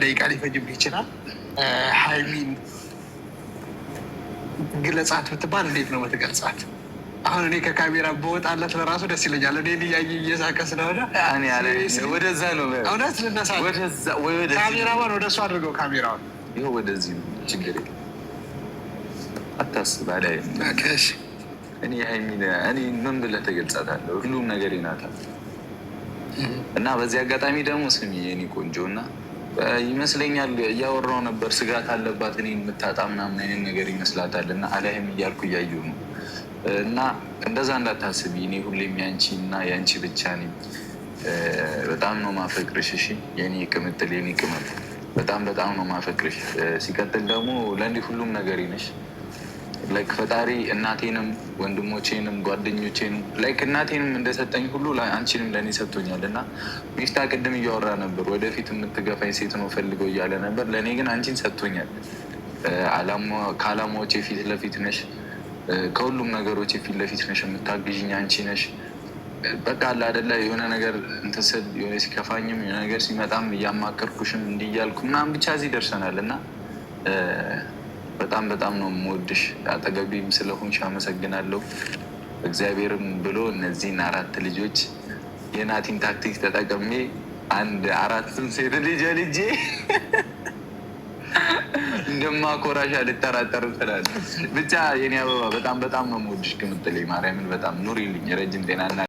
ደቂቃ ሊፈጅብህ ይችላል። ሀይሚን ግለጻት ብትባል እንዴት ነው የምትገልጻት? አሁን እኔ ከካሜራ በወጣለት ለራሱ ደስ ይለኛል። እኔ እያየ እየሳቀ ስለሆነ ወደዛ ነው እውነት ልነሳ። ካሜራማን ወደ እሱ አድርገው ካሜራውን። ይኸው ወደዚህ ነው። ችግር የለም አታስብ። አላይ እኔ ሀይሚን እኔ ምን ብለህ ትገልጻታለህ? ሁሉም ነገር ይናታል። እና በዚህ አጋጣሚ ደግሞ ስሚ የኔ ቆንጆ እና ይመስለኛል እያወራው ነበር፣ ስጋት አለባት እኔን የምታጣ ምናምን አይነት ነገር ይመስላታል። እና አላይም እያልኩ እያየሁ ነው። እና እንደዛ እንዳታስቢ፣ እኔ ሁሌም ያንቺ እና ያንቺ ብቻ ነኝ። በጣም ነው ማፈቅርሽ። እሺ የኔ ቅምጥል፣ የኔ ቅመም፣ በጣም በጣም ነው ማፈቅርሽ። ሲቀጥል ደግሞ ለእንዲህ ሁሉም ነገር ነሽ። Like ፈጣሪ እናቴንም ወንድሞቼንም ጓደኞቼንም like እናቴንም እንደሰጠኝ ሁሉ አንቺንም ለእኔ ሰጥቶኛል። እና ሚፍታ ቅድም እያወራ ነበር፣ ወደፊት የምትገፋኝ ሴት ነው ፈልገው እያለ ነበር። ለእኔ ግን አንቺን ሰጥቶኛል። ከአላማዎቼ ፊት ለፊት ነሽ፣ ከሁሉም ነገሮች ፊት ለፊት ነሽ። የምታግዥኝ አንቺ ነሽ። በቃ አለ አይደለ የሆነ ነገር እንትን ስል የሆነ ሲከፋኝም የሆነ ነገር ሲመጣም እያማከርኩሽም እንዲህ እያልኩ ምናምን ብቻ እዚህ ደርሰናል እና በጣም በጣም ነው የምወድሽ። አጠገቢም ስለሆንሽ አመሰግናለሁ። እግዚአብሔርም ብሎ እነዚህን አራት ልጆች የናቲን ታክቲክ ተጠቅሜ አንድ አራቱን ሴት ልጅ ልጄ እንደማኮራሽ አልጠራጠርም ትላለህ። ብቻ የኔ አበባ በጣም በጣም ነው የምወድሽ። ቅምጥሌ ማርያምን በጣም ኑሪልኝ፣ ረጅም ጤናና